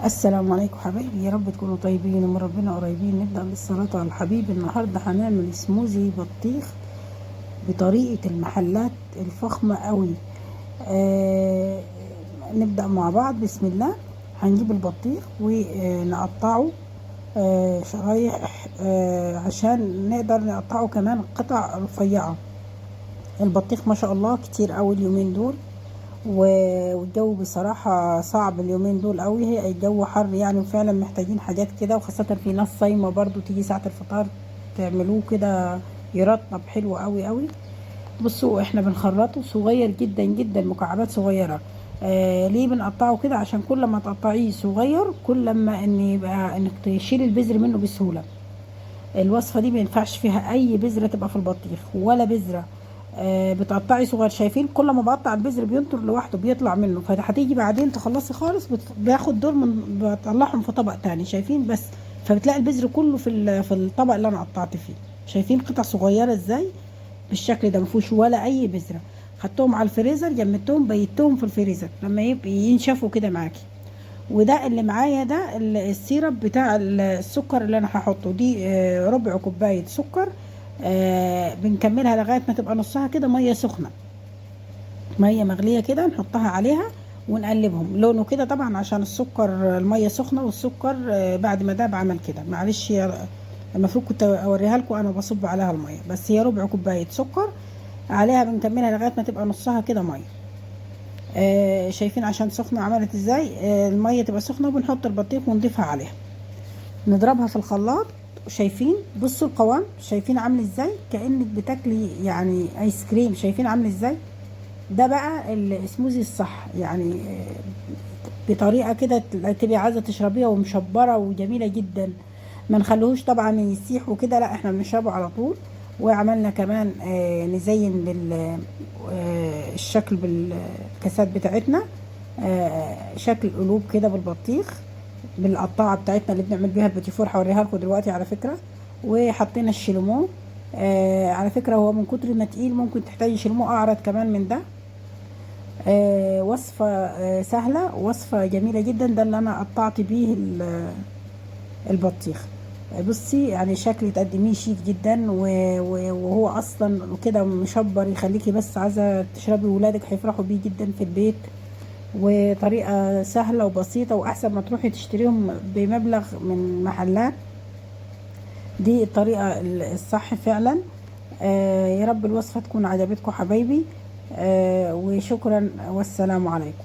السلام عليكم حبايبي، يا رب تكونوا طيبين ومن ربنا قريبين. نبدأ بالصلاة على الحبيب. النهاردة هنعمل سموزي بطيخ بطريقة المحلات الفخمة قوي. نبدأ مع بعض بسم الله. هنجيب البطيخ ونقطعه شرايح، عشان نقدر نقطعه كمان قطع رفيعة. البطيخ ما شاء الله كتير قوي اليومين دول، والجو بصراحة صعب اليومين دول قوي، هي الجو حر يعني، وفعلا محتاجين حاجات كده، وخاصة في ناس صايمة برضو تيجي ساعة الفطار تعملوه كده يرطب حلو قوي قوي. بصوا احنا بنخرطه صغير جدا جدا، مكعبات صغيرة. ليه بنقطعه كده؟ عشان كل ما تقطعيه صغير كل ما ان يبقى انك تشيل البذر منه بسهولة. الوصفة دي ما ينفعش فيها اي بذرة تبقى في البطيخ ولا بذرة. بتقطعي صغير، شايفين كل ما بقطع البذر بينطر لوحده بيطلع منه، فهتيجي بعدين تخلصي خالص باخد دول من بطلعهم في طبق تاني، شايفين؟ بس فبتلاقي البذر كله في الطبق اللي انا قطعت فيه. شايفين قطع صغيرة ازاي بالشكل ده، ما فيهوش ولا اي بذرة. خدتهم على الفريزر، جمدتهم، بيتهم في الفريزر لما يبقى ينشفوا كده معاكي. وده اللي معايا ده ال syrup بتاع السكر اللي انا هحطه، دي ربع كوباية سكر. بنكملها لغاية ما تبقى نصها كده مية سخنة، مية مغليه كده نحطها عليها ونقلبهم. لونه كده طبعا عشان السكر، المية سخنة والسكر، بعد ما داب عمل كده. معلش المفروض كنت اوريها لكم انا بصب عليها المية، بس هي ربع كوباية سكر عليها بنكملها لغاية ما تبقى نصها كده مية. شايفين عشان سخنة عملت ازاي؟ المية تبقى سخنة وبنحط البطيخ ونضيفها عليها، نضربها في الخلاط. شايفين؟ بصوا القوام، شايفين عامل ازاي؟ كأنك بتاكلي ايس كريم. شايفين عامل ازاي؟ ده بقى السموزي الصح بطريقة كده تبقي عايزة تشربيها ومشبرة وجميلة جدا. ما نخليهوش طبعا يسيح وكده، لا احنا بنشربه على طول. وعملنا كمان، نزين الشكل بالكاسات بتاعتنا، شكل قلوب كده بالبطيخ بالقطاعه بتاعتنا اللي بنعمل بيها البيتيفور، هوريها لكم دلوقتي على فكرة. وحطينا الشيلومو، على فكرة هو من كتر ما تقيل ممكن تحتاجي شيلومو اعرض كمان من ده. وصفه، سهلة، وصفه جميلة جدا. ده اللي انا قطعت بيه البطيخ. بصي شكل تقدميه شيك جدا، وهو اصلا كده مشبر، يخليكي بس عايزه تشربي، ولادك هيفرحوا بيه جدا في البيت. وطريقه سهلة وبسيطة، واحسن ما تروحي تشتريهم بمبلغ من محلات. دي الطريقة الصح فعلا. يا رب الوصفة تكون عجبتكم حبايبي، وشكرا والسلام عليكم.